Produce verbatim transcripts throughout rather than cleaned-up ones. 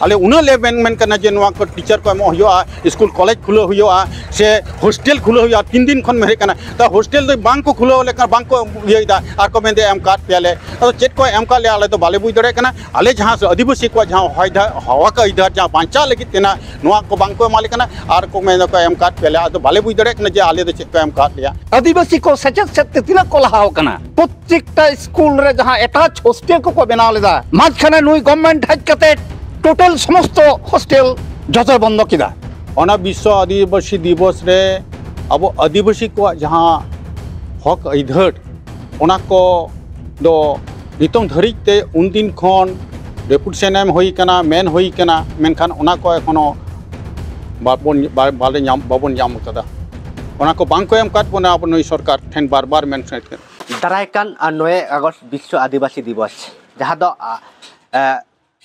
ᱟᱞᱮ ᱩᱱᱟᱹᱜ ᱞᱮ ᱢᱮᱱ, ᱢᱮᱱ ᱠᱟᱱᱟ ᱡᱮ ᱱᱚᱣᱟ ᱠᱚ ᱴᱤᱪᱟᱨ ᱠᱚ ᱮᱢᱚᱜ ᱦᱩᱭᱩᱜᱼᱟ, ᱥᱠᱩᱞ ᱠᱚᱞᱮᱡᱽ ᱠᱷᱩᱞᱟᱹᱣ ᱦᱩᱭᱩᱜᱼᱟ, ᱥᱮ ᱦᱳᱥᱴᱮᱞ ᱠᱷᱩᱞᱟᱹᱣ ᱦᱩᱭᱩᱜᱼᱟ᱾ ᱛᱤᱱ ᱫᱤᱱ ᱠᱷᱚᱱ ᱢᱮᱱᱮᱫ ᱠᱟᱱᱟ, ᱛᱟ ᱦᱳᱥᱴᱮᱞ ᱫᱚ ᱵᱟᱝ ᱠᱚ ᱠᱷᱩᱞᱟᱹᱣ ᱞᱮᱠᱷᱟᱱ ᱵᱟᱝ ᱠᱚ ᱤᱭᱟᱹᱭᱮᱫᱟ, ᱟᱨ ᱠᱚ ᱢᱮᱱᱫᱟ ᱮᱢ ᱠᱟᱫ ᱯᱮᱭᱟᱞᱮ᱾ ᱟᱫᱚ ᱪᱮᱫ ᱠᱚ ᱮᱢ ᱠᱟᱫ ᱞᱮᱭᱟ ᱟᱞᱮ ᱫᱚ ᱵᱟᱞᱮ ᱵᱩᱡᱽ ᱫᱟᱲᱮᱭᱟᱜ ᱠᱟᱱᱟ᱾ ᱟᱞᱮ ᱡᱟᱦᱟᱸ ᱟᱹᱫᱤᱵᱟᱹᱥᱤ ᱠᱚᱣᱟᱜ ᱡᱟᱦᱟᱸ ᱦᱚᱭ ᱫᱷᱟ-, ᱦᱚᱠ ᱟᱹᱭᱫᱟᱹᱨ ᱡᱟᱦᱟᱸ ᱵᱟᱧᱪᱟᱣ ᱞᱟᱹᱜᱤᱫ ᱛᱮᱱᱟᱜ ᱱᱚᱣᱟ ᱠᱚ ᱵᱟᱝ ᱠᱚ ᱮᱢᱟᱞᱮ ᱠᱟᱱᱟ, ᱟᱨ ᱠᱚ ᱢᱮᱱ ᱫᱟᱠᱚ ᱮᱢ ᱠᱟᱫ ᱯᱮᱭᱟᱞᱮ, ᱟᱫᱚ ᱵᱟᱞᱮ ᱵᱩᱡᱽ ᱫᱟᱲᱮᱭᱟᱜ ᱠᱟᱱᱟ ᱡᱮ ᱟᱞᱮ ᱫᱚ ᱪᱮᱫ ᱠᱚ ᱮᱢ ᱠᱟᱫ ᱞᱮᱭᱟ᱾ ᱟᱹᱫᱤᱵᱟᱹᱥᱤ ᱠᱚ ᱥᱮᱪᱮᱫ ᱥᱮᱫ ᱛᱮ ᱛᱤᱱᱟᱹᱜ ᱠᱚ ᱞᱟᱦᱟᱣ ᱠᱟᱱᱟ? ᱯᱨᱚᱛᱮᱠᱴᱟ ᱥᱠᱩᱞ ᱨᱮ ᱡᱟᱦᱟᱸ ᱮᱴᱟᱪ ᱦᱳᱥᱴᱮᱞ ᱠᱚᱠᱚ ᱵᱮᱱᱟᱣ ᱞᱮᱫᱟ, ᱢᱟᱡᱷᱠᱷᱟᱱᱮ ᱱᱩᱭ ᱜᱚᱵᱷᱢᱮᱱᱴ ᱦᱮᱡ ᱠᱟᱛᱮ ᱴᱳᱴᱟᱞ ᱥᱚᱢᱚᱥᱛᱚ ᱦᱳᱥᱴᱮᱞ ᱡᱚᱛᱚᱭ ᱵᱚᱱᱫᱚ ᱠᱮᱫᱟ᱾ ᱚᱱᱟ ᱵᱤᱥᱥᱚ ᱟᱹᱫᱤᱵᱟᱹᱥᱤ ᱫᱤᱵᱚᱥ ᱨᱮ ᱟᱵᱚ ᱟᱹᱫᱤᱵᱟᱹᱥᱤ ᱠᱚᱣᱟᱜ ᱡᱟᱦᱟᱸ ᱦᱚᱠ ᱟᱹᱭᱫᱟᱹᱨ, ᱚᱱᱟ ᱠᱚ ᱫᱚ ᱱᱤᱛᱚᱝ ᱫᱷᱟᱹᱨᱤᱡ ᱛᱮ ᱩᱱᱫᱤᱱ ᱠᱷᱚᱱ ᱰᱮᱯᱩᱴᱮᱥᱚᱱ ᱮᱢ ᱦᱩᱭ ᱠᱟᱱᱟ, ᱢᱮᱱ ᱦᱩᱭ ᱠᱟᱱᱟ, ᱢᱮᱱᱠᱷᱟᱱ ᱚᱱᱟ ᱠᱚ ᱮᱠᱷᱚᱱᱳ ᱵᱟᱵᱚᱱ, ᱵᱟ-, ᱵᱟᱞᱮ ᱧᱟᱢ, ᱵᱟᱵᱚᱱ ᱧᱟᱢ ᱠᱟᱫᱟ᱾ ᱚᱱᱟ ᱠᱚ ᱵᱟᱝ ᱠᱚ ᱮᱢ ᱠᱟᱫ ᱵᱚᱱᱟ ᱟᱵᱚ ᱱᱩᱭ ᱥᱚᱨᱠᱟᱨ ᱴᱷᱮᱱ ᱵᱟᱨ ᱵᱟᱨ ᱢᱮᱱ ᱥᱟᱱᱟᱭᱮᱫ ᱠᱟᱱᱟ᱾ ᱫᱟᱨᱟᱭ ᱠᱟᱱ, ᱟᱨ, ᱱᱚᱭᱮ ᱟᱜᱚᱥᱴ ᱵᱤᱥᱥᱚ ᱟᱹᱫᱤᱵᱟᱹᱥᱤ ᱫᱤᱵᱚᱥ, ᱡᱟᱦᱟᱸ ᱫᱚ, ᱟ, ᱮ,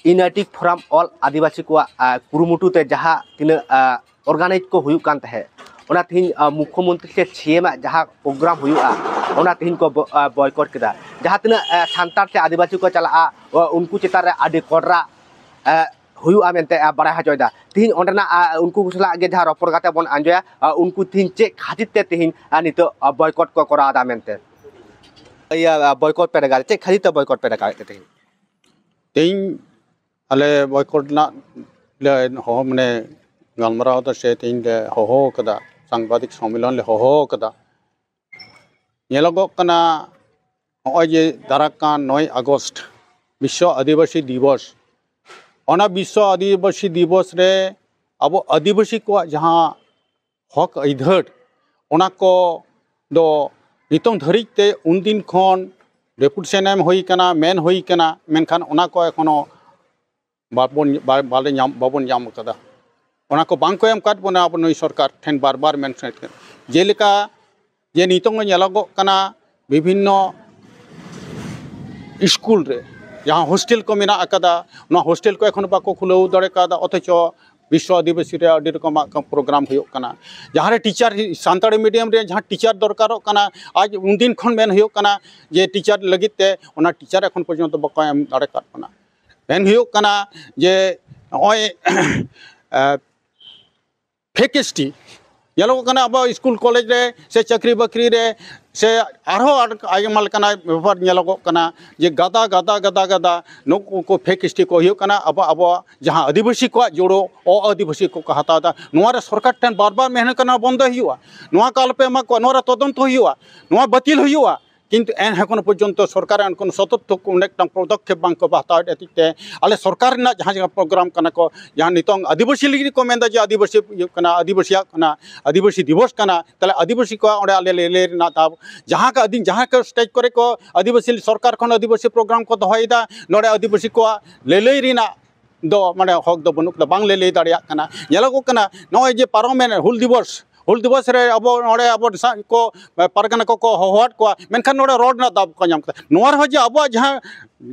United Forum All ᱟᱹᱫᱤᱵᱟᱹᱥᱤ ᱠᱚᱣᱟᱜ, ᱟ, ᱠᱩᱨᱩᱢᱩᱴᱩ ᱛᱮ ᱡᱟᱦᱟᱸ ᱛᱤᱱᱟᱹᱜ, ᱟ, ᱚᱨᱜᱟᱱᱟᱭᱤᱡᱽ ᱠᱚ ᱦᱩᱭᱩᱜ ᱠᱟᱱ ᱛᱟᱦᱮᱸᱫ, ᱚᱱᱟ ᱛᱮᱦᱮᱧ, ᱟ, ᱢᱩᱠᱠᱷᱚ ᱢᱚᱱᱛᱨᱤ ᱥᱮ ᱥᱤ ᱮᱢ ᱟᱜ ᱡᱟᱦᱟᱸ ᱯᱨᱳᱜᱨᱟᱢ ᱦᱩᱭᱩᱜᱼᱟ, ᱚᱱᱟ ᱛᱮᱦᱮᱧ ᱠᱚ ᱵᱚ-, ᱟ, ᱵᱚᱭᱠᱚᱴ ᱠᱮᱫᱟ᱾ ᱡᱟᱦᱟᱸ ᱛᱤᱱᱟᱹᱜ, ᱟ, ᱥᱟᱱᱛᱟᱲ ᱥᱮ ᱟᱹᱫᱤᱵᱟᱹᱥᱤ ᱠᱚ ᱪᱟᱞᱟᱜᱼᱟ, ᱚ, ᱩᱱᱠᱩ ᱪᱮᱛᱟᱱ ᱨᱮ ᱟᱹᱰᱤ ᱠᱚᱰᱨᱟ, ᱟ, ᱦᱩᱭᱩᱜᱼᱟ ᱢᱮᱱᱛᱮ, ᱟ, ᱵᱟᱲᱟᱭ ᱦᱚᱪᱚᱭᱮᱫᱟ᱾ ᱛᱮᱦᱮᱧ ᱚᱸᱰᱮᱱᱟᱜ, ᱟ, ᱩᱱᱠᱩ ᱠᱚ ᱥᱟᱞᱟᱜ ᱜᱮ ᱡᱟᱦᱟᱸ ᱨᱚᱯᱚᱲ ᱠᱟᱛᱮ ᱵᱚᱱ ᱟᱸᱡᱚᱭᱟ, ᱟ, ᱩᱱᱠᱩ ᱛᱮᱦᱮᱧ ᱪᱮᱫ ᱠᱷᱟᱹᱛᱤᱨ ᱛᱮ ᱛᱮᱦᱮᱧ, ᱟ, ᱱᱤᱛᱚᱜ, ᱟ, ᱵᱚᱭᱠᱚᱴ ᱠᱚ ᱠᱚᱨᱟᱣ ᱮᱫᱟ ᱢᱮᱱᱛᱮ᱾ ᱤᱭᱟᱹ, ᱟ, ᱵᱚᱭᱠᱚᱴ ᱯᱮ ᱰᱟᱠᱟᱣ, ᱪᱮᱫ ᱠᱷᱟᱹᱛᱤᱨ ᱛᱮ ᱵᱚᱭᱠᱚᱴ ᱯᱮ ᱰᱟᱠᱟᱣᱮᱫ ᱛᱮ ᱛᱮᱦᱮᱧ? ᱛᱮᱦᱮᱧ ᱟᱞᱮ ᱵᱚᱭᱠᱚᱴ ᱨᱮᱱᱟᱜ ᱞᱮ ᱦᱚᱦᱚ, ᱢᱟᱱᱮ, ᱜᱟᱞᱢᱟᱨᱟᱣ ᱫᱚ ᱥᱮ ᱛᱮᱦᱮᱧ ᱞᱮ ᱦᱚᱦᱚ ᱟᱠᱟᱫᱟ, ᱥᱟᱝᱵᱟᱫᱤᱠ ᱥᱚᱢᱢᱮᱞᱚᱱ ᱞᱮ ᱦᱚᱦᱚ ᱟᱠᱟᱫᱟ᱾ ᱧᱮᱞᱚᱜᱚᱜ ᱠᱟᱱᱟ, ᱱᱚᱜᱼᱚᱭ ᱡᱮ ᱫᱟᱨᱟᱭ ᱠᱟᱱ ᱱᱚᱭ ᱟᱜᱚᱥᱴ ᱵᱤᱥᱥᱚ ᱟᱹᱫᱤᱵᱟᱹᱥᱤ ᱫᱤᱵᱚᱥ, ᱚᱱᱟ ᱵᱤᱥᱥᱚ ᱟᱹᱫᱤᱵᱟᱹᱥᱤ ᱫᱤᱵᱚᱥ ᱨᱮ ᱟᱵᱚ ᱟᱹᱫᱤᱵᱟᱹᱥᱤ ᱠᱚᱣᱟᱜ ᱡᱟᱦᱟᱸ ᱦᱚᱠ ᱟᱹᱭᱫᱟᱹᱨ, ᱚᱱᱟ ᱠᱚ ᱫᱚ ᱱᱤᱛᱚᱝ ᱫᱷᱟᱹᱨᱤᱡ ᱛᱮ ᱩᱱᱫᱤᱱ ᱠᱷᱚᱱ ᱰᱮᱯᱩᱴᱮᱥᱚᱱ ᱮᱢ ᱦᱩᱭ ᱠᱟᱱᱟ, ᱢᱮᱱ ᱦᱩᱭ ᱠᱟᱱᱟ, ᱢᱮᱱᱠᱷᱟᱱ ᱚᱱᱟ ᱠᱚ ᱮᱠᱷᱚᱱᱳ ᱵᱟᱵᱚᱱ, ᱵᱟ-, ᱵᱟᱞᱮ ᱧᱟᱢ, ᱵᱟᱵᱚᱱ ᱧᱟᱢ ᱠᱟᱫᱟ᱾ ᱚᱱᱟ ᱠᱚ ᱵᱟᱝ ᱠᱚ ᱮᱢ ᱠᱟᱫ ᱵᱚᱱᱟ ᱟᱵᱚ ᱱᱩᱭ ᱥᱚᱨᱠᱟᱨ ᱴᱷᱮᱱ ᱵᱟᱨ ᱵᱟᱨ ᱢᱮᱱ ᱥᱟᱱᱟᱭᱮᱫ ᱠᱟᱱᱟ᱾ ᱡᱮᱞᱮᱠᱟ ᱡᱮ ᱱᱤᱛᱚᱝ ᱧᱮᱞᱚᱜᱚᱜ ᱠᱟᱱᱟ ᱵᱤᱵᱷᱤᱱᱱᱚ ᱥᱠᱩᱞ ᱨᱮ ᱡᱟᱦᱟᱸ ᱦᱳᱥᱴᱮᱞ ᱠᱚ ᱢᱮᱱᱟᱜ ᱟᱠᱟᱫᱟ, ᱱᱚᱣᱟ ᱦᱳᱥᱴᱮᱞ ᱠᱚ ᱮᱠᱷᱚᱱᱳ ᱵᱟᱠᱚ ᱠᱷᱩᱞᱟᱹᱣ ᱫᱟᱲᱮ ᱠᱟᱣᱫᱟ, ᱚᱛᱷᱚᱪᱚ ᱵᱤᱥᱥᱚ ᱟᱹᱫᱤᱵᱟᱹᱥᱤ ᱨᱮ ᱟᱹᱰᱤ ᱨᱚᱠᱚᱢᱟᱜ ᱠᱚ ᱯᱨᱳᱜᱨᱟᱢ ᱦᱩᱭᱩᱜ ᱠᱟᱱᱟ᱾ ᱡᱟᱦᱟᱸ ᱨᱮ ᱴᱤᱪᱟᱨ, ᱥᱟᱱᱛᱟᱲᱤ ᱢᱤᱰᱤᱭᱟᱢ ᱨᱮ ᱡᱟᱦᱟᱸ ᱴᱤᱪᱟᱨ ᱫᱚᱨᱠᱟᱨᱚᱜ ᱠᱟᱱᱟ, ᱟᱡ ᱩᱱᱫᱤᱱ ᱠᱷᱚᱱ ᱢᱮᱱ ᱦᱩᱭᱩᱜ ᱠᱟᱱᱟ ᱡᱮ ᱴᱤᱪᱟᱨ ᱞᱟᱹᱜᱤᱫ ᱛᱮ ᱚᱱᱟ ᱴᱤᱪᱟᱨ ᱮᱠᱷᱚᱱ ᱯᱚᱨᱡᱚᱱᱛᱚ ᱵᱟᱠᱚ ᱮᱢ ᱫᱟᱲᱮ ᱠᱟᱜ ᱵᱚᱱᱟ᱾ ᱢᱮᱱ ᱦᱩᱭᱩᱜ ᱠᱟᱱᱟ ᱡᱮ ᱱᱚᱜᱼᱚᱭ ᱯᱷᱮᱠ ᱮᱥ ᱴᱤ ᱧᱮᱞᱚᱜᱚᱜ ᱠᱟᱱᱟ ᱟᱵᱚ ᱥᱠᱩᱞ ᱠᱚᱞᱮᱡᱽ ᱨᱮ ᱥᱮ ᱪᱟᱹᱠᱨᱤ ᱵᱟᱹᱠᱨᱤ ᱨᱮ ᱥᱮ ᱟᱨᱦᱚᱸ ᱟᱭᱢᱟ ᱞᱮᱠᱟᱱᱟᱜ ᱵᱮᱯᱟᱨ ᱧᱮᱞᱚᱜᱚᱜ ᱠᱟᱱᱟ ᱡᱮ ᱜᱟᱫᱟ ᱜᱟᱫᱟ ᱜᱟᱫᱟ ᱜᱟᱫᱟ ᱱᱩᱠᱩ ᱠᱚ ᱯᱷᱮᱠ ᱮᱥ ᱴᱤ ᱠᱚ ᱦᱩᱭᱩᱜ ᱠᱟᱱᱟ᱾ ᱟᱵᱚ ᱟᱵᱚᱣᱟᱜ ᱡᱟᱦᱟᱸ ᱟᱹᱫᱤᱵᱟᱹᱥᱤ ᱠᱚᱣᱟᱜ ᱡᱳᱲᱳ ᱚ ᱟᱹᱫᱤᱵᱟᱹᱥᱤ ᱠᱚᱠᱚ ᱦᱟᱛᱟᱣ ᱮᱫᱟ᱾ ᱱᱚᱣᱟ ᱨᱮ ᱥᱚᱨᱠᱟᱨ ᱴᱷᱮᱱ ᱵᱟᱨ ᱵᱟᱨ ᱢᱮᱱ ᱦᱩᱭᱩᱜ ᱠᱟᱱᱟ ᱵᱚᱱᱫᱚᱭ ᱦᱩᱭᱩᱜᱼᱟ, ᱱᱚᱣᱟ ᱠᱚ ᱟᱞᱚᱯᱮ ᱮᱢᱟ ᱠᱚᱣᱟ, ᱱᱚᱣᱟ ᱨᱮ ᱛᱚᱫᱚᱱᱛᱚ ᱦᱩᱭᱩᱜᱼᱟ, ᱱᱚᱣᱟ ᱵᱟᱹᱛᱤᱞ ᱦᱩᱭᱩᱜᱼᱟ᱾ ᱠᱤᱱᱛᱩ ᱮᱱ ᱦᱚᱸ ᱮᱠᱷᱚᱱᱳ ᱯᱚᱨᱡᱚᱱᱛᱚ ᱥᱚᱨᱠᱟᱨ ᱮᱱ ᱠᱳᱱᱳ ᱥᱚᱛᱚᱨᱠ ᱢᱤᱫᱴᱟᱝ ᱯᱚᱫᱚᱠᱷᱮᱯ ᱵᱟᱝ ᱠᱚ ᱦᱟᱛᱟᱣᱮᱫ ᱦᱚᱛᱮᱡ ᱛᱮ ᱟᱞᱮ ᱥᱚᱨᱠᱟᱨ ᱨᱮᱱᱟᱜ ᱡᱟᱦᱟᱸ ᱡᱟᱦᱟᱸ ᱯᱨᱳᱜᱨᱟᱢ ᱠᱟᱱᱟ ᱠᱚ, ᱡᱟᱦᱟᱸ ᱱᱤᱛᱚᱝ ᱟᱹᱫᱤᱵᱟᱹᱥᱤ ᱞᱟᱹᱜᱤᱫ ᱠᱚ ᱢᱮᱱᱫᱟ ᱡᱮ ᱟᱹᱫᱤᱵᱟᱹᱥᱤ ᱤᱭᱟᱹ ᱠᱟᱱᱟ, ᱟᱹᱫᱤᱵᱟᱹᱥᱤᱭᱟᱜ ᱠᱟᱱᱟ, ᱟᱹᱫᱤᱵᱟᱹᱥᱤ ᱫᱤᱵᱚᱥ ᱠᱟᱱᱟ, ᱛᱟᱦᱚᱞᱮ ᱟᱹᱫᱤᱵᱟᱹᱥᱤ ᱠᱚᱣᱟᱜ ᱚᱸᱰᱮ ᱟᱞᱮ ᱞᱟᱹᱭ ᱞᱟᱹᱭ ᱨᱮᱱᱟᱜ ᱫᱟᱣ ᱡᱟᱦᱟᱸ ᱠᱚ ᱟᱹᱫᱤ-, ᱡᱟᱦᱟᱸ ᱠᱚ ᱥᱴᱮᱡᱽ ᱠᱚᱨᱮ ᱠᱚ ᱟᱹᱫᱤᱵᱟᱹᱥᱤ ᱥᱚᱨᱠᱟᱨ ᱠᱷᱚᱱ ᱟᱹᱫᱤᱵᱟᱹᱥᱤ ᱯᱨᱳᱜᱨᱟᱢ ᱠᱚ ᱫᱚᱦᱚᱭᱮᱫᱟ, ᱱᱚᱰᱮ ᱟᱹᱫᱤᱵᱟᱹᱥᱤ ᱠᱚᱣᱟᱜ ᱞᱟᱹᱞᱟᱹᱭ ᱨᱮᱱᱟᱜ ᱫᱚ ᱢᱟᱱᱮ ᱦᱚᱠ ᱫᱚ ᱵᱟᱹᱱᱩᱜ ᱠᱟᱫᱟ, ᱵᱟᱝᱞᱮ ᱞᱟᱹᱭ ᱫᱟᱲᱮᱭᱟᱜ ᱠᱟᱱᱟ᱾ ᱧᱮᱞᱚᱜᱚᱜ ᱠᱟᱱᱟ ᱱᱚᱜᱼᱚᱭ ᱡᱮ ᱯᱟᱨᱚᱢᱮᱱ ᱦᱩᱞ ᱫᱤᱵᱚᱥ, ᱦᱩᱞ ᱫᱤᱵᱚᱥ ᱨᱮ ᱟᱵᱚ ᱱᱚᱰᱮ ᱟᱵᱚ ᱥᱟ-, ᱠᱚ ᱯᱟᱨᱜᱟᱱᱟ ᱠᱚᱠᱚ ᱦᱚᱦᱚᱣᱟᱫ ᱠᱚᱣᱟ, ᱢᱮᱱᱠᱷᱟᱱ ᱱᱚᱰᱮ ᱨᱚᱲ ᱨᱮᱱᱟᱜ ᱫᱟᱣ ᱵᱟᱠᱚ ᱧᱟᱢ ᱠᱟᱫᱟ᱾ ᱱᱚᱣᱟ ᱨᱮᱦᱚᱸ ᱡᱮ ᱟᱵᱚᱣᱟᱜ ᱡᱟᱦᱟᱸ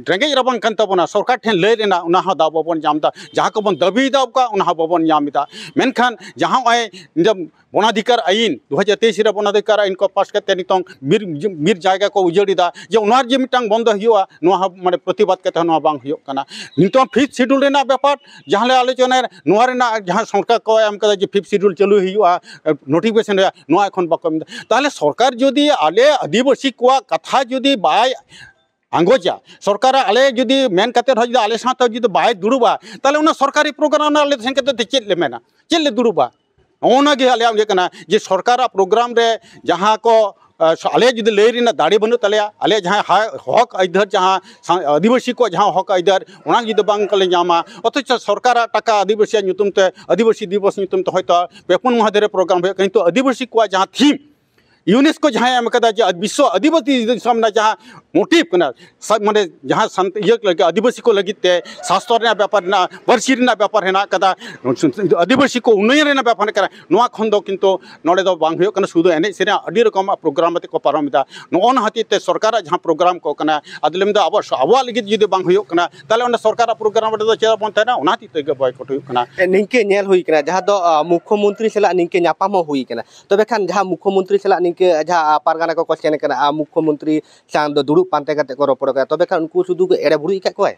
ᱨᱮᱸᱜᱮᱡ ᱨᱟᱵᱟᱝ ᱠᱟᱱ ᱛᱟᱵᱚᱱᱟ, ᱥᱚᱨᱠᱟᱨ ᱴᱷᱮᱱ ᱞᱟᱹᱭ ᱨᱮᱱᱟᱜ ᱚᱱᱟ ᱦᱚᱸ ᱫᱟᱣ ᱵᱟᱵᱚᱱ ᱧᱟᱢ ᱮᱫᱟ, ᱡᱟᱦᱟᱸ ᱠᱚᱵᱚᱱ ᱫᱟᱹᱵᱤᱭᱮᱫᱟ ᱚᱱᱟ ᱦᱚᱸ ᱵᱟᱵᱚᱱ ᱧᱟᱢ ᱮᱫᱟ᱾ ᱢᱮᱱᱠᱷᱟᱱ ᱡᱟᱦᱟᱸ ᱱᱚᱜᱼᱚᱭ ᱱᱤᱡᱮ ᱵᱚᱱᱟᱫᱷᱤᱠᱟᱨ ᱟᱹᱭᱤᱱ ᱫᱩ ᱦᱟᱡᱟᱨ ᱛᱮᱭᱤᱥ ᱨᱮ ᱵᱚᱱᱟᱫᱷᱤᱠᱟᱨ ᱟᱹᱭᱤᱱ ᱠᱚ ᱯᱟᱥ ᱠᱟᱛᱮ ᱱᱤᱛᱚᱝ ᱵᱤᱨ, ᱵᱤᱨ ᱡᱟᱭᱜᱟ ᱠᱚ ᱩᱡᱟᱹᱲ ᱮᱫᱟ, ᱡᱮ ᱚᱱᱟ ᱡᱮ ᱢᱤᱫᱴᱟᱝ ᱵᱚᱱᱫᱚ ᱦᱩᱭᱩᱜᱼᱟ, ᱱᱚᱣᱟ ᱦᱚᱸ ᱢᱟᱱᱮ ᱯᱨᱚᱛᱤᱵᱟᱫ ᱠᱟᱛᱮ ᱦᱚᱸ ᱱᱚᱣᱟ ᱵᱟᱝ ᱦᱩᱭᱩᱜ ᱠᱟᱱᱟ᱾ ᱱᱤᱛᱚᱝ ᱯᱷᱤᱯᱛᱷ ᱥᱤᱰᱩᱞ ᱨᱮᱱᱟᱜ ᱵᱮᱯᱟᱨ ᱡᱟᱦᱟᱸ ᱞᱮ ᱟᱞᱳᱪᱚᱱᱟᱭᱟ, ᱱᱚᱣᱟ ᱨᱮᱱᱟᱜ ᱡᱟᱦᱟᱸ ᱥᱚᱨᱠᱟᱨ ᱠᱚ ᱮᱢ ᱠᱟᱫᱟ ᱡᱮ ᱯᱷᱤᱯᱛᱷ ᱥᱤᱰᱩᱞ ᱪᱟᱹᱞᱩᱭ ᱦᱩᱭᱩᱜᱼᱟ, ᱱᱳᱴᱤᱯᱷᱤᱠᱮᱥᱚᱱ ᱦᱩᱭᱩᱜᱼᱟ, ᱱᱚᱣᱟ ᱮᱠᱷᱚᱱ ᱵᱟᱠᱚ ᱮᱢ ᱮᱫᱟ᱾ ᱛᱟᱦᱚᱞᱮ ᱥᱚᱨᱠᱟᱨ ᱡᱩᱫᱤ ᱟᱞᱮ ᱟᱹᱫᱤᱵᱟᱹᱥᱤ ᱠᱚᱣᱟᱜ ᱠᱟᱛᱷᱟ ᱡᱩᱫᱤ ᱵᱟᱭ ᱟᱸᱜᱚᱪᱟ, ᱥᱚᱨᱠᱟᱨᱟᱜ ᱟᱞᱮ ᱡᱩᱫᱤ ᱢᱮᱱ ᱠᱟᱛᱮ ᱦᱚᱸ ᱡᱩᱫᱤ ᱟᱞᱮ ᱥᱟᱶᱛᱮ ᱡᱩᱫᱤ ᱵᱟᱭ ᱫᱩᱲᱩᱵᱟ, ᱛᱟᱦᱚᱞᱮ ᱚᱱᱟ ᱥᱚᱨᱠᱟᱨᱤ ᱯᱨᱳᱜᱨᱟᱢ ᱨᱮ ᱟᱞᱮ ᱥᱮᱱ ᱠᱟᱛᱮ ᱪᱮᱫ ᱞᱮ ᱢᱮᱱᱟ? ᱪᱮᱫ ᱞᱮ ᱫᱩᱲᱩᱵᱟ? ᱱᱚᱜᱼᱚ ᱱᱚᱣᱟ ᱜᱮ ᱟᱞᱮᱭᱟᱜ ᱤᱭᱟᱹ ᱠᱟᱱᱟ ᱡᱮ ᱥᱚᱨᱠᱟᱨᱟᱜ ᱯᱨᱳᱜᱨᱟᱢ ᱨᱮ ᱡᱟᱦᱟᱸ ᱠᱚ, ᱟᱸ, ᱟᱞᱮᱭᱟᱜ ᱡᱩᱫᱤ ᱞᱟᱹᱭ ᱨᱮᱱᱟᱜ ᱫᱟᱲᱮ ᱵᱟᱹᱱᱩᱜ ᱛᱟᱞᱮᱭᱟ, ᱟᱞᱮᱭᱟᱜ ᱡᱟᱦᱟᱸ ᱦᱟ-, ᱦᱚᱠ ᱟᱹᱭᱫᱟᱹᱨ, ᱡᱟᱦᱟᱸ ᱥᱟ-, ᱟᱹᱫᱤᱵᱟᱹᱥᱤ ᱠᱚᱣᱟᱜ ᱡᱟᱦᱟᱸ ᱦᱚᱠ ᱟᱹᱭᱫᱟᱹᱨ, ᱚᱱᱟ ᱡᱩᱫᱤ ᱵᱟᱝ ᱞᱮ ᱧᱟᱢᱟ, ᱚᱛᱷᱚᱪᱚ ᱥᱚᱨᱠᱟᱨᱟᱜ ᱴᱟᱠᱟ ᱟᱹᱫᱤᱵᱟᱹᱥᱤᱭᱟᱜ ᱧᱩᱛᱩᱢ ᱛᱮ, ᱟᱹᱫᱤᱵᱟᱹᱥᱤ ᱫᱤᱵᱚᱥ ᱧᱩᱛᱩᱢ ᱛᱮ ᱦᱚᱭᱛᱳ ᱯᱮ ᱯᱩᱱ ᱢᱟᱦᱟ ᱫᱷᱚᱨᱮ ᱯᱨᱳᱜᱨᱟᱢ ᱦᱩᱭᱩᱜ ᱠᱟᱱᱟ, ᱠᱤᱱᱛᱩ ᱟᱹᱫᱤᱵᱟᱹᱥᱤ ᱠᱚᱣᱟᱜ ᱡᱟᱦᱟᱸ ᱛᱷᱤᱢ, ᱭᱩᱱᱮᱥᱠᱳ ᱡᱟᱦᱟᱸᱭ ᱮᱢ ᱠᱟᱫᱟ ᱡᱮ ᱵᱤᱥᱥᱚ ᱟᱹᱫᱤᱵᱟᱹᱥᱤ ᱫᱤᱥᱚᱢ ᱨᱮᱱᱟᱜ ᱡᱟᱦᱟᱸ ᱢᱳᱴᱤᱵᱷ ᱠᱟᱱᱟ, ᱥᱟ-, ᱢᱟᱱᱮ ᱡᱟᱦᱟᱸ ᱥᱟᱱᱛ-, ᱤᱭᱟᱹ ᱞᱟᱹᱜᱤᱫ, ᱟᱹᱫᱤᱵᱟᱹᱥᱤ ᱠᱚ ᱞᱟᱹᱜᱤᱫ ᱛᱮ ᱥᱟᱥᱛᱚᱨ ᱨᱮᱱᱟᱜ ᱵᱮᱯᱟᱨ ᱦᱮᱱᱟᱜᱼᱟ, ᱯᱟᱹᱨᱥᱤ ᱨᱮᱱᱟᱜ ᱵᱮᱯᱟᱨ ᱦᱮᱱᱟᱜ ᱠᱟᱫᱟ, ᱟᱹᱫᱤᱵᱟᱹᱥᱤ ᱠᱚ ᱩᱱᱱᱚᱭᱚᱱ ᱨᱮᱱᱟᱜ ᱵᱮᱯᱟᱨ ᱦᱮᱱᱟᱜ ᱠᱟᱱᱟ, ᱱᱚᱣᱟ ᱠᱷᱚᱱ ᱫᱚ ᱠᱤᱱᱛᱩ ᱱᱚᱰᱮ ᱫᱚ ᱵᱟᱝ ᱦᱩᱭᱩᱜ ᱠᱟᱱᱟ᱾ ᱥᱩᱫᱷᱩ ᱮᱱᱮᱡ ᱥᱮᱨᱮᱧ ᱟᱹᱰᱤ ᱨᱚᱠᱚᱢᱟᱜ ᱯᱨᱳᱜᱨᱟᱢ ᱟᱛᱮ ᱠᱚ ᱯᱟᱨᱚᱢ ᱮᱫᱟ᱾ ᱱᱚᱜᱼᱚ ᱱᱚᱣᱟ ᱦᱚᱛᱮᱡ ᱛᱮ ᱥᱚᱨᱠᱟᱨᱟᱜ ᱡᱟᱦᱟᱸ ᱯᱨᱳᱜᱨᱟᱢ ᱠᱚ ᱠᱟᱱᱟ, ᱟᱫᱚ ᱞᱟᱹᱭ ᱫᱟ ᱟᱵᱚᱣᱟᱜ ᱥᱚ-, ᱟᱵᱚᱣᱟᱜ ᱞᱟᱹᱜᱤᱫ ᱡᱩᱫᱤ ᱵᱟᱝ ᱦᱩᱭᱩᱜ ᱠᱟᱱᱟ, ᱛᱟᱦᱚᱞᱮ ᱚᱸᱰᱮ ᱥᱚᱨᱠᱟᱨᱟᱜ ᱯᱨᱳᱜᱨᱟᱢ ᱨᱮᱫᱚ ᱪᱮᱫᱟᱜ ᱵᱚᱱ ᱛᱟᱦᱮᱱᱟ? ᱚᱱᱟ ᱦᱚᱛᱮᱡ ᱛᱮᱜᱮ ᱵᱚᱭᱠᱚᱴ ᱦᱩᱭᱩᱜ ᱠᱟᱱᱟ᱾ ᱮ, ᱱᱤᱝᱠᱟᱹ ᱧᱮᱞ ᱦᱩᱭ ᱠᱟᱱᱟ, ᱡᱟᱦᱟᱸ ᱫᱚ, ᱟ, ᱢᱩᱠᱠᱷᱚ ᱢᱚᱱᱛᱨᱤ ᱥᱟᱞᱟᱜ ᱱᱤᱝᱠᱟᱹ ᱧᱟᱯᱟᱢ ᱦᱚᱸ ᱦᱩᱭ ᱠᱟᱱᱟ᱾ ᱛᱚᱵᱮ ᱠᱷᱟᱱ ᱡᱟᱦᱟᱸ ᱢᱩᱠᱠᱷᱚ ᱢᱚᱱᱛᱨᱤ ᱥᱟᱞᱟᱜ ᱱᱤᱝᱠᱟᱹ ᱡᱟᱦᱟᱸ, ᱟ, ᱯᱟᱨᱜᱟᱱᱟ ᱠᱚᱠᱚ ᱥᱮᱱ ᱠᱟᱱᱟ, ᱟ, ᱢᱩᱠᱠᱷᱚ ᱢᱚᱱᱛᱨᱤ ᱥᱟᱶ ᱫᱚ ᱫᱩᱲᱩᱵ ᱯᱟᱱᱛᱮ ᱠᱟᱛᱮ ᱠᱚ ᱨᱚᱯᱚᱲ ᱠᱟᱱᱟ, ᱛᱚᱵᱮ ᱠᱷᱟᱱ ᱩᱱᱠᱩ ᱥᱩᱫᱷᱩ ᱠᱚ ᱮᱲᱮ ᱵᱩᱨᱩᱡ ᱟᱠᱟᱫ ᱠᱚᱣᱟᱭ?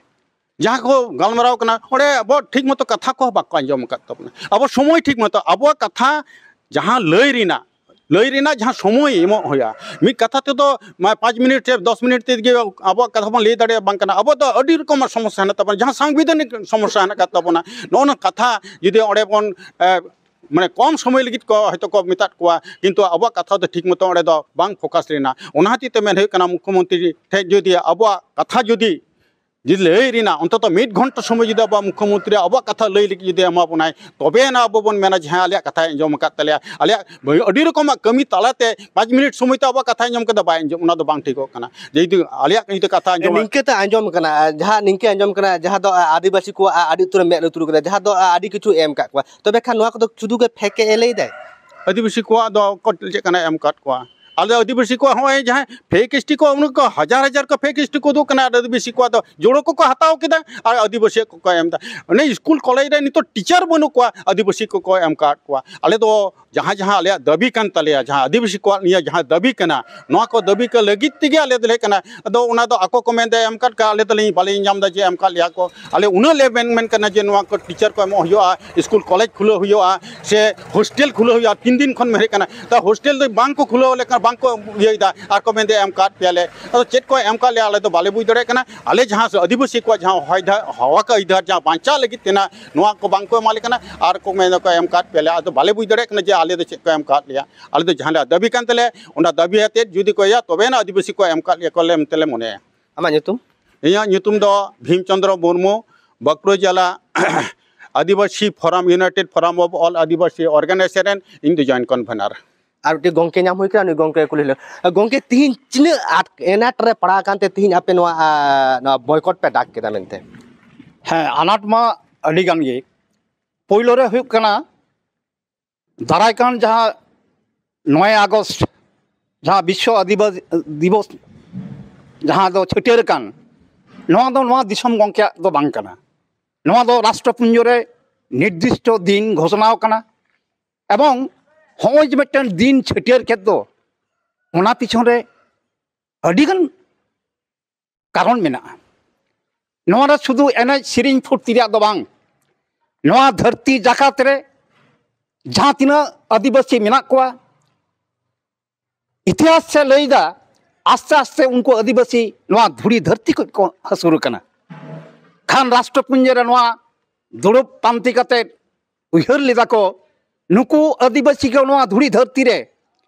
ᱡᱟᱦᱟᱸ ᱠᱚ ᱜᱟᱞᱢᱟᱨᱟᱣ ᱠᱟᱱᱟ, ᱚᱸᱰᱮ ᱟᱵᱚ ᱴᱷᱤᱠ ᱢᱚᱛᱚ ᱠᱟᱛᱷᱟ ᱠᱚᱦᱚᱸ ᱵᱟᱠᱚ ᱟᱸᱡᱚᱢ ᱟᱠᱟᱫ ᱛᱟᱵᱚᱱᱟ᱾ ᱟᱵᱚ ᱥᱚᱢᱚᱭ ᱴᱷᱤᱠ ᱢᱚᱛᱚ ᱟᱵᱚᱣᱟᱜ ᱠᱟᱛᱷᱟ ᱡᱟᱦᱟᱸ ᱞᱟᱹᱭ ᱨᱮᱱᱟᱜ, ᱞᱟᱹᱭ ᱨᱮᱱᱟᱜ ᱡᱟᱦᱟᱸ ᱥᱚᱢᱚᱭ ᱮᱢᱚᱜ ᱦᱩᱭᱩᱜᱼᱟ, ᱢᱤᱫ ᱠᱟᱛᱷᱟ ᱛᱮᱫᱚ ᱢᱟ ᱯᱟᱸᱪ ᱢᱤᱱᱤᱴ ᱥᱮ ᱫᱚᱥ ᱢᱤᱱᱤᱴ ᱛᱮᱜᱮ ᱟᱵᱚᱣᱟᱜ ᱠᱟᱛᱷᱟ ᱵᱚᱱ ᱞᱟᱹᱭ ᱫᱟᱲᱮᱭᱟᱜᱼᱟ, ᱵᱟᱝ ᱠᱟᱱᱟ᱾ ᱟᱵᱚ ᱫᱚ ᱟᱹᱰᱤ ᱨᱚᱠᱚᱢᱟᱜ ᱥᱚᱢᱚᱥᱥᱟ ᱦᱮᱱᱟᱜ ᱛᱟᱵᱚᱱᱟ, ᱡᱟᱦᱟᱸ ᱥᱟᱝᱵᱤᱫᱷᱟᱱᱤᱠ ᱥᱚᱢᱚᱥᱥᱟ ᱦᱮᱱᱟᱜ ᱟᱠᱟᱫ ᱛᱟᱵᱚᱱᱟ, ᱱᱚᱜᱼᱚ ᱱᱚᱣᱟ ᱠᱟᱛᱷᱟ ᱡᱩᱫᱤ ᱚᱸᱰᱮ ᱵᱚᱱ, ᱮ, ᱢᱟᱱᱮ ᱠᱚᱢ ᱥᱚᱢᱚᱭ ᱞᱟᱹᱜᱤᱫ ᱠᱚ ᱦᱚᱭᱛᱳ ᱠᱚ ᱢᱮᱛᱟᱫ ᱠᱚᱣᱟ, ᱠᱤᱱᱛᱩ ᱟᱵᱚᱣᱟᱜ ᱠᱟᱛᱷᱟ ᱫᱚ ᱴᱷᱤᱠ ᱢᱚᱛᱚ ᱚᱸᱰᱮ ᱫᱚ ᱵᱟᱝ ᱯᱷᱳᱠᱟᱥ ᱞᱮᱱᱟ᱾ ᱚᱱᱟ ᱦᱚᱛᱮᱡ ᱛᱮ ᱢᱮᱱ ᱦᱩᱭᱩᱜ ᱠᱟᱱᱟ, ᱢᱩᱠᱠᱷᱚᱢᱚᱱᱛᱨᱤ ᱴᱷᱮᱡ ᱡᱩᱫᱤ ᱟᱵᱚᱣᱟᱜ ᱠᱟᱛᱷᱟ ᱡᱩᱫᱤ ᱡᱩᱫᱤ ᱞᱟᱹᱭ ᱨᱮᱱᱟᱜ ᱚᱱᱛᱚᱛᱚ ᱢᱤᱫ ᱜᱷᱚᱱᱴᱟ ᱥᱚᱢᱚᱭ ᱡᱩᱫᱤ ᱟᱵᱚᱣᱟᱜ ᱢᱩᱠᱠᱷᱚᱢᱚᱱᱛᱨᱤ ᱟᱵᱚᱣᱟᱜ ᱠᱟᱛᱷᱟ ᱞᱟᱹᱭ ᱞᱟᱹᱜᱤᱫ ᱡᱩᱫᱤ ᱮᱢᱟ ᱵᱚᱱᱟᱭ, ᱛᱚᱵᱮ ᱟᱱᱟ ᱟᱵᱚ ᱵᱚᱱ ᱢᱮᱱᱟ ᱡᱮ, "ᱦᱮᱸ, ᱟᱞᱮᱭᱟᱜ ᱠᱟᱛᱷᱟᱭ ᱟᱸᱡᱚᱢ ᱟᱠᱟᱫ ᱛᱟᱞᱮᱭᱟ, ᱟᱞᱮᱭᱟᱜ ᱟᱹᱰᱤ ᱨᱚᱠᱚᱢᱟᱜ ᱠᱟᱹᱢᱤ ᱛᱟᱞᱟᱛᱮ ᱯᱟᱸᱪ ᱢᱤᱱᱤᱴ ᱥᱚᱢᱚᱭ ᱛᱮ ᱟᱵᱚᱣᱟᱜ ᱠᱟᱛᱷᱟᱭ ᱟᱸᱡᱚᱢ ᱠᱟᱫᱟ, ᱵᱟᱭ ᱟᱸᱡᱚᱢ, ᱚᱱᱟ ᱫᱚ ᱵᱟᱝ ᱴᱷᱤᱠᱚᱜ ᱠᱟᱱᱟ᱾" ᱡᱩᱫᱤ ᱟᱞᱮᱭᱟᱜ ᱡᱩᱫᱤ ᱠᱟᱛᱷᱟ ᱟᱸᱡᱚᱢ ᱱᱤᱝᱠᱟᱹ ᱛᱮ ᱟᱸᱡᱚᱢ ᱠᱟᱱᱟ, ᱡᱟᱦᱟᱸ ᱱᱤᱝᱠᱟᱹ ᱟᱸᱡᱚᱢ ᱠᱟᱱᱟ, ᱡᱟᱦᱟᱸ ᱫᱚ ᱟᱹᱫᱤᱵᱟᱹᱥᱤ ᱠᱚᱣᱟᱜ ᱟᱹᱰᱤ ᱩᱛᱟᱹᱨ ᱢᱮᱫ ᱞᱩᱛᱩᱨ ᱠᱟᱫᱟ, ᱡᱟᱦᱟᱸ ᱫᱚ ᱟᱹᱰᱤ ᱠᱤᱪᱷᱩ ᱮᱢ ᱟᱠᱟᱫ ᱠᱚᱣᱟ, ᱛᱚᱵᱮ ᱠᱷᱟᱱ ᱱᱚᱣᱟ ᱠᱚᱫᱚ ᱥᱩᱫᱷᱩ ᱜᱮ ᱯᱷᱮᱠ ᱮ ᱞᱟᱹᱭ ᱫᱟᱭ᱾ ᱟᱹᱫᱤᱵᱟᱹᱥᱤ ᱠᱚᱣᱟᱜ ᱫᱚ ᱚᱠᱚᱭ ᱪᱮᱫ ᱠᱟᱱᱟᱭ ᱮᱢ ᱟᱠᱟᱫ ᱠᱚᱣᱟ? ᱟᱞᱮ ᱟᱹᱫᱤᱵᱟᱹᱥᱤ ᱠᱚᱣᱟᱜ ᱦᱚᱸᱜᱼᱚᱭ ᱡᱟᱦᱟᱸᱭ ᱯᱷᱮᱠ ᱮᱥ ᱴᱤ ᱠᱚ, ᱩᱱᱠᱩ ᱠᱚ ᱦᱟᱡᱟᱨ ᱦᱟᱡᱟᱨ ᱠᱚ ᱯᱷᱮᱠ ᱮᱥ ᱴᱤ ᱠᱚ ᱩᱫᱩᱜ ᱠᱟᱱᱟ, ᱟᱨ ᱟᱹᱫᱤᱵᱟᱹᱥᱤ ᱠᱚᱣᱟᱜ ᱫᱚ ᱡᱳᱲᱳ ᱠᱚᱠᱚ ᱦᱟᱛᱟᱣ ᱠᱮᱫᱟ ᱟᱨ ᱟᱹᱫᱤᱵᱟᱹᱥᱤ ᱠᱚᱠᱚ ᱮᱢ ᱮᱫᱟ᱾ ᱚᱱᱮ ᱥᱠᱩᱞ ᱠᱚᱞᱮᱡᱽ ᱨᱮ ᱱᱤᱛᱚᱜ ᱴᱤᱪᱟᱨ ᱵᱟᱹᱱᱩᱜ ᱠᱚᱣᱟ, ᱟᱹᱫᱤᱵᱟᱹᱥᱤ ᱠᱚᱠᱚ ᱮᱢ ᱟᱠᱟᱫ ᱠᱚᱣᱟ᱾ ᱟᱞᱮ ᱫᱚ ᱡᱟᱦᱟᱸ, ᱡᱟᱦᱟᱸ ᱟᱞᱮᱭᱟᱜ ᱫᱟᱹᱵᱤ ᱠᱟᱱ ᱛᱟᱞᱮᱭᱟ, ᱡᱟᱦᱟᱸ ᱟᱹᱫᱤᱵᱟᱹᱥᱤ ᱠᱚᱣᱟᱜ ᱱᱤᱭᱟᱹ ᱡᱟᱦᱟᱸ ᱫᱟᱹᱵᱤ ᱠᱟᱱᱟ, ᱱᱚᱣᱟ ᱠᱚ ᱫᱟᱹᱵᱤ ᱠᱚ ᱞᱟᱹᱜᱤᱫ ᱛᱮᱜᱮ ᱟᱞᱮ ᱫᱚᱞᱮ ᱦᱮᱡ ᱠᱟᱱᱟ᱾ ᱟᱫᱚ ᱚᱱᱟ ᱫᱚ ᱟᱠᱚ ᱠᱚ ᱢᱮᱱᱫᱟ ᱮᱢ ᱟᱠᱟᱫ ᱠᱚᱣᱟ, ᱟᱞᱮ ᱫᱚᱞᱮ ᱵᱟᱞᱮ ᱧᱟᱢ ᱮᱫᱟ ᱡᱮ ᱮᱢ ᱟᱠᱟᱫ ᱞᱮᱭᱟ ᱠᱚ᱾ ᱟᱞᱮ ᱩᱱᱟᱹᱜ ᱞᱮ ᱢᱮᱱ, ᱢᱮᱱ ᱠᱟᱱᱟ ᱡᱮ ᱱᱚᱣᱟ ᱠᱚ ᱴᱤᱪᱟᱨ ᱠᱚ ᱮᱢᱚᱜ ᱦᱩᱭᱩᱜᱼᱟ, ᱥᱠᱩᱞ ᱠᱚᱞᱮᱡᱽ ᱠᱷᱩᱞᱟᱹᱣ ᱦᱩᱭᱩᱜᱼᱟ, ᱥᱮ ᱦᱳᱥᱴᱮᱞ ᱠᱷᱩᱞᱟᱹᱣ ᱦᱩᱭᱩᱜᱼᱟ᱾ ᱛᱤᱱ ᱫᱤᱱ ᱠᱷᱚᱱ ᱢᱮᱱ ᱦᱩᱭᱩᱜ ᱠᱟᱱᱟ, ᱛᱟ ᱦᱳᱥᱴᱮᱞ ᱫᱚ ᱵᱟᱝ ᱠᱚ ᱠᱷᱩᱞᱟᱹᱣ ᱞᱮᱠᱷᱟᱱ ᱵᱟᱝ ᱠᱚ ᱤᱭᱟᱹᱭᱮᱫᱟ, ᱟᱨ ᱠᱚ ᱢᱮᱱᱫᱟ ᱮᱢ ᱟᱠᱟᱫ ᱯᱮᱭᱟᱞᱮ᱾ ᱟᱫᱚ ᱪᱮᱫ ᱠᱚ ᱮᱢ ᱟᱠᱟᱫ ᱞᱮᱭᱟ ᱟᱞᱮ ᱫᱚ ᱵᱟᱞᱮ ᱵᱩᱡᱽ ᱫᱟᱲᱮᱭᱟᱜ ᱠᱟᱱᱟ᱾ ᱟᱞᱮ ᱡᱟᱦᱟᱸ ᱟᱹᱫᱤᱵᱟᱹᱥᱤ ᱠᱚᱣᱟᱜ ᱡᱟᱦᱟᱸ ᱦᱚᱭ ᱫᱷᱟ-, ᱦᱟᱣᱟ ᱠᱟ ᱟᱹᱭᱫᱟᱹᱨ ᱡᱟᱦᱟᱸ ᱵᱟᱧᱪᱟᱣ ᱞᱟᱹᱜᱤᱫ ᱛᱮᱱᱟᱜ ᱱᱚᱣᱟ ᱠᱚ ᱵᱟᱝ ᱠᱚ ᱮᱢᱟ ᱞᱮ ᱠᱟᱱᱟ, ᱟᱨ ᱠᱚ ᱢᱮᱱ ᱫᱟᱠᱚ ᱮᱢ ᱟᱠᱟᱫ ᱯᱮᱭᱟᱞᱮ᱾ ᱟᱫᱚ ᱵᱟᱞᱮ ᱵᱩᱡᱽ ᱫᱟᱲᱮᱭᱟᱜ ᱠᱟᱱᱟ ᱡᱮ ᱟᱞᱮ ᱫᱚ ᱪᱮᱫ ᱠᱚ ᱮᱢ ᱟᱠᱟᱫ ᱞᱮᱭᱟ᱾ ᱟᱞᱮ ᱫᱚ ᱡᱟᱦᱟᱸ ᱞᱮ ᱫᱟᱹᱵᱤ ᱠᱟᱱ ᱛᱟᱞᱮᱭᱟ, ᱚᱱᱟ ᱫᱟᱹᱵᱤ ᱟᱛᱮᱫ ᱡᱩᱫᱤ ᱠᱚ ᱤᱭᱟᱹᱭᱟ, ᱛᱚᱵᱮ ᱟᱱᱟ ᱟᱹᱫᱤᱵᱟᱹᱥᱤ ᱠᱚ ᱮᱢ ᱟᱠᱟᱫ ᱞᱮᱭᱟ ᱠᱚ ᱢᱮᱱᱛᱮ ᱞᱮ ᱢᱚᱱᱮᱭᱟ᱾ ᱟᱢᱟᱜ ᱧᱩᱛᱩᱢ? ᱤᱧᱟᱹᱜ ᱧᱩᱛᱩᱢ ᱫᱚ ᱵᱷᱤᱢ ᱪᱚᱸᱫᱽᱨᱚ ᱢᱩᱨᱢᱩ, ᱵᱟᱸᱠᱩᱲᱟ ᱡᱮᱞᱟ Adivasi forum, United Forum of All Adivasi Organization ᱨᱮᱱ ᱤᱧ ᱫᱚ ᱡᱚᱭᱮᱱᱴ ᱠᱚᱱᱵᱷᱮᱱᱟᱨ᱾ ᱟᱨ ᱢᱤᱫᱴᱤᱡ ᱜᱚᱝᱠᱮ ᱧᱟᱢ ᱦᱩᱭ ᱠᱟᱱᱟ, ᱩᱱᱤ ᱜᱚᱝᱠᱮ ᱠᱩᱞᱤ ᱞᱮ᱾ ᱜᱚᱝᱠᱮ, ᱛᱤᱦᱤᱧ ᱛᱤᱱᱟᱹᱜ ᱟᱸᱴ ᱮᱱᱟᱴ ᱨᱮ ᱯᱟᱲᱟᱣ ᱟᱠᱟᱱ ᱛᱮ ᱛᱤᱦᱤᱧ ᱟᱯᱮ ᱱᱚᱣᱟ, ᱟ, ᱱᱚᱣᱟ ᱵᱚᱭᱠᱚᱴ ᱯᱮ ᱰᱟᱠ ᱠᱮᱫᱟ ᱢᱮᱱᱛᱮ? ᱦᱮᱸ, ᱟᱱᱟᱴ ᱢᱟ ᱟᱹᱰᱤ ᱜᱟᱱ ᱜᱮ᱾ ᱯᱳᱭᱞᱳ ᱨᱮ ᱦᱩᱭᱩᱜ ᱠᱟᱱᱟ, ᱫᱟᱨᱟᱭ ᱠᱟᱱ ᱡᱟᱦᱟᱸ ᱱᱚᱭ ᱟᱜᱚᱥᱴ, ᱡᱟᱦᱟᱸ ᱵᱤᱥᱥᱚ ᱟᱹᱫᱤᱵᱟᱹᱥᱤ ᱫᱤᱵᱚᱥ, ᱡᱟᱦᱟᱸ ᱫᱚ ᱪᱷᱟᱹᱴᱭᱟᱹᱨ ᱠᱟᱱ, ᱱᱚᱣᱟ ᱫᱚ ᱱᱚᱣᱟ ᱫᱤᱥᱚᱢ ᱜᱚᱝᱠᱮᱭᱟᱜ ᱫᱚ ᱵᱟᱝ ᱠᱟᱱᱟ᱾ ᱱᱚᱣᱟ ᱫᱚ ᱨᱟᱥᱴᱨᱚᱯᱩᱧᱡᱚ ᱨᱮ ᱱᱤᱨᱫᱤᱥᱴᱚ ᱫᱤᱱ ᱜᱷᱳᱥᱚᱱᱟ ᱟᱠᱟᱱᱟ ᱮᱵᱚᱝ ᱦᱚᱸᱜᱼᱚᱭ ᱡᱮ ᱢᱤᱫᱴᱮᱱ ᱫᱤᱱ ᱪᱷᱟᱹᱴᱭᱟᱹᱨ ᱠᱮᱫ ᱫᱚ, ᱚᱱᱟ ᱯᱤᱪᱷᱚᱱ ᱨᱮ ᱟᱹᱰᱤᱜᱟᱱ ᱠᱟᱨᱚᱱ ᱢᱮᱱᱟᱜᱼᱟ᱾ ᱱᱚᱣᱟ ᱫᱚ ᱥᱩᱫᱷᱩ ᱮᱱᱮᱡ ᱥᱮᱨᱮᱧ ᱯᱷᱩᱨᱛᱤ ᱨᱮᱭᱟᱜ ᱫᱚ ᱵᱟᱝ, ᱱᱚᱣᱟ ᱫᱷᱟᱹᱨᱛᱤ ᱡᱟᱠᱟᱛ ᱨᱮ ᱡᱟᱦᱟᱸ ᱛᱤᱱᱟᱹᱜ ᱟᱹᱫᱤᱵᱟᱹᱥᱤ ᱢᱮᱱᱟᱜ ᱠᱚᱣᱟ, ᱤᱛᱤᱦᱟᱥ ᱮ ᱞᱟᱹᱭᱫᱟ, ᱟᱥᱛᱮ ᱟᱥᱛᱮ ᱩᱱᱠᱩ ᱟᱹᱫᱤᱵᱟᱹᱥᱤ ᱱᱚᱣᱟ ᱫᱷᱩᱲᱤ ᱫᱷᱟᱹᱨᱛᱤ ᱠᱷᱚᱱ ᱠᱚ ᱦᱟᱹᱥᱩᱨ ᱟᱠᱟᱱᱟ᱾ ᱠᱷᱟᱱ ᱨᱟᱥᱴᱨᱚᱯᱩᱧᱡᱤ ᱨᱮ ᱱᱚᱣᱟ ᱫᱩᱲᱩᱵ ᱯᱟᱱᱛᱮ ᱠᱟᱛᱮ ᱩᱭᱦᱟᱹᱨ ᱞᱮᱫᱟ ᱠᱚ, ᱱᱩᱠᱩ ᱟᱹᱫᱤᱵᱟᱹᱥᱤ ᱠᱚ ᱱᱚᱣᱟ ᱫᱷᱩᱲᱤ ᱫᱷᱟᱹᱨᱛᱤ ᱨᱮ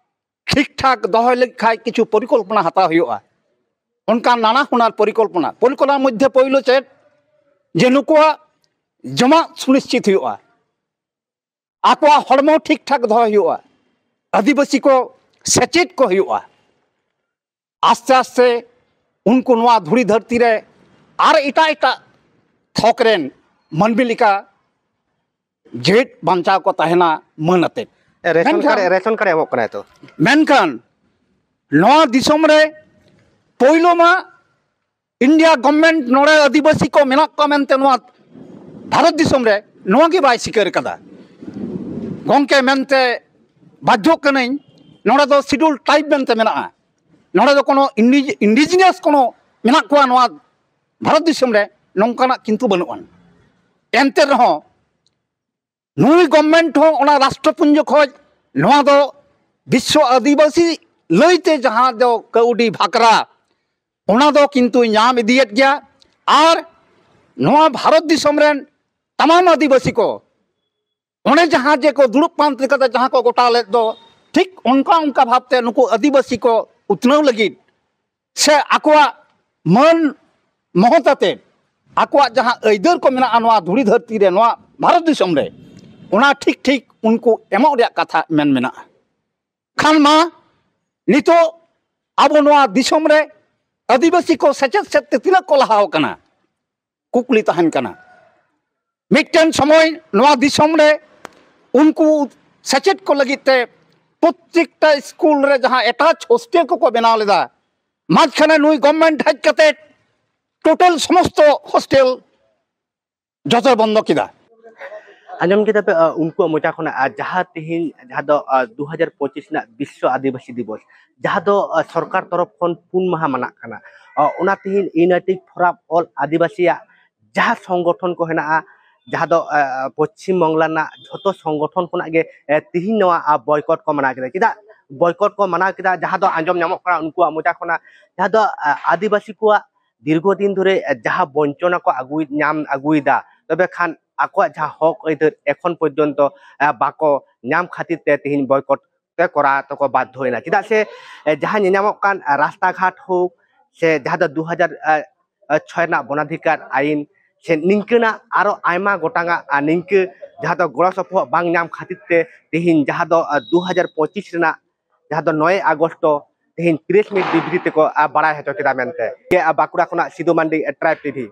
ᱴᱷᱤᱠ ᱴᱷᱟᱠ ᱫᱚᱦᱚᱭ ᱞᱟᱹᱜᱤᱫ ᱠᱷᱟᱱ ᱠᱤᱪᱷᱩ ᱯᱚᱨᱤᱠᱚᱞᱯᱚᱱᱟ ᱦᱟᱛᱟᱣ ᱦᱩᱭᱩᱜᱼᱟ᱾ ᱚᱱᱠᱟᱱ ᱱᱟᱱᱟ ᱦᱩᱱᱟᱨ ᱯᱚᱨᱤᱠᱚᱞᱯᱚᱱᱟ, ᱯᱚᱨᱤᱠᱚᱞᱯᱚᱱᱟ ᱢᱚᱫᱽᱫᱷᱮ ᱯᱳᱭᱞᱳ ᱪᱮᱫ, ᱡᱮ ᱱᱩᱠᱩᱣᱟᱜ ᱡᱚᱢᱟᱜ ᱥᱩᱱᱤᱥᱪᱤᱛ ᱦᱩᱭᱩᱜᱼᱟ, ᱟᱠᱚᱣᱟᱜ ᱦᱚᱲᱢᱚ ᱴᱷᱤᱠ ᱴᱷᱟᱠ ᱫᱚᱦᱚᱭ ᱦᱩᱭᱩᱜᱼᱟ, ᱟᱹᱫᱤᱵᱟᱹᱥᱤ ᱠᱚ ᱥᱮᱪᱮᱫ ᱠᱚ ᱦᱩᱭᱩᱜᱼᱟ᱾ ᱟᱥᱛᱮ ᱟᱥᱛᱮ ᱩᱱᱠᱩ ᱱᱚᱣᱟ ᱫᱷᱩᱲᱤ ᱫᱷᱟᱹᱨᱛᱤ ᱨᱮ ᱟᱨ ᱮᱴᱟᱜ ᱮᱴᱟᱜ ᱛᱷᱚᱠ ᱨᱮᱱ ᱢᱟᱹᱱᱢᱤ ᱞᱮᱠᱟ ᱡᱮᱣᱮᱫ ᱵᱟᱧᱪᱟᱣ ᱠᱚ ᱛᱟᱦᱮᱱᱟ ᱢᱟᱹᱱ ᱟᱛᱮᱫ᱾ ᱨᱮᱥᱚᱱ ᱢᱮᱱᱠᱷᱟᱱ ᱠᱟᱨᱰ ᱨᱮᱥᱚᱱ ᱠᱟᱨᱰ ᱮᱢᱚᱜ ᱠᱟᱱᱟᱭ ᱛᱚ᱾ ᱢᱮᱱᱠᱷᱟᱱ ᱱᱚᱣᱟ ᱫᱤᱥᱚᱢ ᱨᱮ ᱯᱳᱭᱞᱳ ᱢᱟ ᱤᱱᱰᱤᱭᱟ ᱜᱚᱵᱷᱢᱮᱱᱴ ᱱᱚᱰᱮ ᱟᱹᱫᱤᱵᱟᱹᱥᱤ ᱠᱚ ᱢᱮᱱᱟᱜ ᱠᱚᱣᱟ ᱢᱮᱱᱛᱮ ᱱᱚᱣᱟ ᱵᱷᱟᱨᱚᱛ ᱫᱤᱥᱚᱢ ᱨᱮ ᱱᱚᱣᱟ ᱜᱮ ᱵᱟᱭ ᱥᱤᱠᱟᱹᱨ ᱠᱟᱫᱟ᱾ ᱜᱚᱢᱠᱮ ᱢᱮᱱᱛᱮ ᱵᱟᱫᱽᱫᱷᱚᱜ ᱠᱟᱹᱱᱟᱹᱧ, ᱱᱚᱰᱮ ᱫᱚ ᱥᱤᱰᱩᱞ ᱴᱨᱟᱭᱤᱵᱽ ᱢᱮᱱᱛᱮ ᱢᱮᱱᱟᱜᱼᱟ᱾ ᱱᱚᱰᱮ ᱫᱚ ᱠᱳᱱᱳ ᱤᱱᱰᱤᱡᱤᱱᱤᱭᱟᱥ ᱠᱳᱱᱳ ᱢᱮᱱᱟᱜ ᱠᱚᱣᱟ ᱱᱚᱣᱟ ᱵᱷᱟᱨᱚᱛ ᱫᱤᱥᱚᱢ ᱨᱮ, ᱱᱚᱝᱠᱟᱱᱟᱜ ᱠᱤᱱᱛᱩ ᱵᱟᱹᱱᱩᱜ ᱟᱱ᱾ ᱮᱱᱛᱮ ᱨᱮᱦᱚᱸ ᱱᱩᱭ ᱜᱚᱵᱷᱢᱮᱱᱴ ᱦᱚᱸ ᱚᱱᱟ ᱨᱟᱥᱴᱨᱚᱯᱩᱧᱡᱚ ᱠᱷᱚᱱ ᱱᱚᱣᱟ ᱫᱚ ᱵᱤᱥᱥᱚ ᱟᱹᱫᱤᱵᱟᱹᱥᱤ ᱞᱟᱹᱭᱛᱮ ᱡᱟᱦᱟᱸ ᱫᱚ ᱠᱟᱹᱣᱰᱤ ᱵᱷᱟᱠᱨᱟ, ᱚᱱᱟ ᱫᱚ ᱠᱤᱱᱛᱩᱭ ᱧᱟᱢ ᱤᱫᱤᱭᱮᱫ ᱜᱮᱭᱟ᱾ ᱟᱨ ᱱᱚᱣᱟ ᱵᱷᱟᱨᱚᱛ ᱫᱤᱥᱚᱢ ᱨᱮᱱ ᱛᱟᱢᱟᱢ ᱟᱹᱫᱤᱵᱟᱹᱥᱤ ᱠᱚ ᱚᱱᱮ ᱡᱟᱦᱟᱸ ᱡᱮ ᱠᱚ ᱫᱩᱲᱩᱵ ᱯᱟᱱᱛᱮ ᱠᱟᱛᱮ ᱡᱟᱦᱟᱸ ᱠᱚ ᱜᱚᱴᱟ ᱞᱮᱫ ᱫᱚ, ᱴᱷᱤᱠ ᱚᱱᱠᱟ ᱚᱱᱠᱟ ᱵᱷᱟᱵᱽᱛᱮ ᱱᱩᱠᱩ ᱟᱹᱫᱤᱵᱟᱹᱥᱤ ᱠᱚ ᱩᱛᱱᱟᱹᱣ ᱞᱟᱹᱜᱤᱫ ᱥᱮ ᱟᱠᱚᱣᱟᱜ ᱢᱟᱹᱱ ᱢᱚᱦᱚᱛ ᱟᱛᱮ ᱟᱠᱚᱣᱟᱜ ᱡᱟᱦᱟᱸ ᱟᱹᱭᱫᱟᱹᱨ ᱠᱚ ᱢᱮᱱᱟᱜᱼᱟ ᱱᱚᱣᱟ ᱫᱷᱩᱲᱤ ᱫᱷᱟᱹᱨᱛᱤ ᱨᱮ, ᱱᱚᱣᱟ ᱵᱷᱟᱨᱚᱛ ᱫᱤᱥᱚᱢ ᱨᱮ, ᱚᱱᱟ ᱴᱷᱤᱠ ᱴᱷᱤᱠ ᱩᱱᱠᱩ ᱮᱢᱚᱜ ᱨᱮᱭᱟᱜ ᱠᱟᱛᱷᱟ ᱢᱮᱱ ᱢᱮᱱᱟᱜᱼᱟ᱾ ᱠᱷᱟᱱ ᱢᱟ ᱱᱤᱛᱚᱜ ᱟᱵᱚ ᱱᱚᱣᱟ ᱫᱤᱥᱚᱢ ᱨᱮ ᱟᱹᱫᱤᱵᱟᱹᱥᱤ ᱠᱚ ᱥᱮᱪᱮᱫ ᱥᱮᱫ ᱛᱮ ᱛᱤᱱᱟᱹᱜ ᱠᱚ ᱞᱟᱦᱟᱣ ᱠᱟᱱᱟ? ᱠᱩᱠᱞᱤ ᱛᱟᱦᱮᱱ ᱠᱟᱱᱟ᱾ ᱢᱤᱫᱴᱮᱱ ᱥᱚᱢᱚᱭ ᱱᱚᱣᱟ ᱫᱤᱥᱚᱢ ᱨᱮ ᱩᱱᱠᱩ ᱥᱮᱪᱮᱫ ᱠᱚ ᱞᱟᱹᱜᱤᱫ ᱛᱮ ᱯᱨᱚᱛᱮᱠᱴᱟ ᱥᱠᱩᱞ ᱨᱮ ᱡᱟᱦᱟᱸ ᱮᱴᱟᱪ ᱦᱳᱥᱴᱮᱞ ᱠᱚᱠᱚ ᱵᱮᱱᱟᱣ ᱞᱮᱫᱟ᱾ ᱢᱟᱡᱷᱠᱷᱟᱱᱮ ᱱᱩᱭ ᱜᱚᱵᱷᱢᱮᱱᱴ ᱦᱮᱡ ᱠᱟᱛᱮ ᱴᱳᱴᱟᱞ ᱥᱚᱢᱚᱥᱛᱚ ᱦᱳᱥᱴᱮᱞ ᱡᱚᱛᱚᱭ ᱵᱚᱱᱫᱚ ᱠᱮᱫᱟ᱾ ᱟᱸᱡᱚᱢ ᱠᱮᱫᱟ ᱯᱮ, ᱟ, ᱩᱱᱠᱩᱣᱟᱜ ᱢᱚᱪᱟ ᱠᱷᱚᱱᱟᱜ, ᱟᱨ ᱡᱟᱦᱟᱸ ᱛᱮᱦᱮᱧ, ᱡᱟᱦᱟᱸ ᱫᱚ, ᱟ, ᱫᱩ ᱦᱟᱡᱟᱨ ᱯᱚᱸᱪᱤᱥ ᱨᱮᱱᱟᱜ ᱵᱤᱥᱥᱚ ᱟᱹᱫᱤᱵᱟᱹᱥᱤ ᱫᱤᱵᱚᱥ, ᱡᱟᱦᱟᱸ ᱫᱚ, ᱟ, ᱥᱚᱨᱠᱟᱨ ᱛᱚᱨᱚᱯ ᱠᱷᱚᱱ ᱯᱩᱱ ᱢᱟᱦᱟ ᱢᱟᱱᱟᱜ ᱠᱟᱱᱟ, ᱚᱱᱟ ᱛᱮᱦᱮᱧ United Forum of All ᱟᱹᱫᱤᱵᱟᱹᱥᱤᱭᱟᱜ ᱡᱟᱦᱟᱸ ᱥᱚᱝᱜᱚᱴᱷᱚᱱ ᱠᱚ ᱦᱮᱱᱟᱜᱼᱟ, ᱡᱟᱦᱟᱸ ᱫᱚ ᱯᱚᱪᱷᱤᱢ ᱵᱟᱝᱞᱟ ᱨᱮᱱᱟᱜ ᱡᱷᱚᱛᱚ ᱥᱚᱝᱜᱚᱴᱷᱚᱱ ᱠᱷᱚᱱᱟᱜ ᱜᱮ ᱛᱮᱦᱮᱧ ᱱᱚᱣᱟ ᱵᱚᱭᱠᱚᱴ ᱠᱚ ᱢᱟᱱᱟᱣ ᱠᱮᱫᱟ᱾ ᱪᱮᱫᱟᱜ ᱵᱚᱭᱠᱚᱴ ᱠᱚ ᱢᱟᱱᱟᱣ ᱠᱮᱫᱟ? ᱡᱟᱦᱟᱸ ᱫᱚ ᱟᱸᱡᱚᱢ ᱧᱟᱢᱚᱜ ᱠᱟᱱᱟ ᱩᱱᱠᱩᱣᱟᱜ ᱢᱚᱪᱟ ᱠᱷᱚᱱᱟᱜ, ᱡᱟᱦᱟᱸ ᱫᱚ ᱟᱹᱫᱤᱵᱟᱹᱥᱤ ᱠᱚᱣᱟᱜ ᱫᱤᱨᱜᱷᱚ ᱫᱤᱱ ᱫᱷᱚᱨᱮ ᱡᱟᱦᱟᱸ ᱵᱚᱧᱪᱚᱱᱟ ᱠᱚ ᱟᱹᱜᱩᱭ ᱧᱟᱢ ᱟᱹᱜᱩᱭᱮᱫᱟ, ᱛᱚᱵᱮ ᱠᱷᱟᱱ ᱟᱠᱚᱣᱟᱜ ᱡᱟᱦᱟᱸ ᱦᱚᱠ ᱟᱹᱭᱫᱟᱹᱨ ᱮᱠᱷᱚᱱ ᱯᱚᱨᱡᱚᱱᱛᱚ ᱵᱟᱠᱚ ᱧᱟᱢ ᱠᱷᱟᱹᱛᱤᱨ ᱛᱮ ᱛᱮᱦᱮᱧ ᱵᱚᱭᱠᱚᱴ ᱛᱮ ᱠᱚᱨᱟᱣ ᱛᱮᱠᱚ ᱵᱟᱫᱽᱫᱷᱚᱭᱮᱱᱟ᱾ ᱪᱮᱫᱟᱜ ᱥᱮ ᱡᱟᱦᱟᱸ ᱧᱮᱧᱟᱢᱚᱜ ᱠᱟᱱ ᱨᱟᱥᱛᱟ ᱜᱷᱟᱴ ᱦᱳᱠ ᱥᱮ ᱡᱟᱦᱟᱸ ᱫᱚ ᱫᱩ ᱦᱟᱡᱟᱨ ᱪᱷᱚᱭ ᱨᱮᱱᱟᱜ ᱵᱚᱱᱟᱫᱷᱤᱠᱟᱨ ᱟᱭᱤᱱ ᱥᱮ ᱱᱤᱝᱠᱟᱹᱱᱟᱜ ᱟᱨᱚ ᱟᱭᱢᱟ ᱜᱚᱴᱟᱝᱟᱜ ᱱᱤᱝᱠᱟᱹ ᱡᱟᱦᱟᱸ ᱫᱚ ᱜᱚᱲᱚ ᱥᱚᱯᱚᱦᱚᱫ ᱵᱟᱝ ᱧᱟᱢ ᱠᱷᱟᱹᱛᱤᱨ ᱛᱮ ᱛᱮᱦᱮᱧ ᱡᱟᱦᱟᱸ ᱫᱚ ᱫᱩ ᱦᱟᱡᱟᱨ ᱯᱚᱸᱪᱤᱥ ᱨᱮᱱᱟᱜ ᱡᱟᱦᱟᱸ ᱫᱚ ᱱᱚᱭᱮ ᱟᱜᱚᱥᱴ ᱛᱮᱦᱮᱧ ᱯᱨᱮᱥ ᱢᱤᱴ ᱵᱤᱵᱷᱤ ᱛᱮᱠᱚ ᱵᱟᱲᱟᱭ ᱦᱚᱪᱚ ᱠᱮᱫᱟ ᱢᱮᱱᱛᱮ᱾ ᱵᱟᱸᱠᱩᱲᱟ ᱠᱷᱚᱱᱟᱜ ᱥᱤᱫᱩ ᱢᱟᱱᱰᱤ, ᱴᱨᱟᱭᱤᱵᱽ ᱴᱤᱵᱷᱤ᱾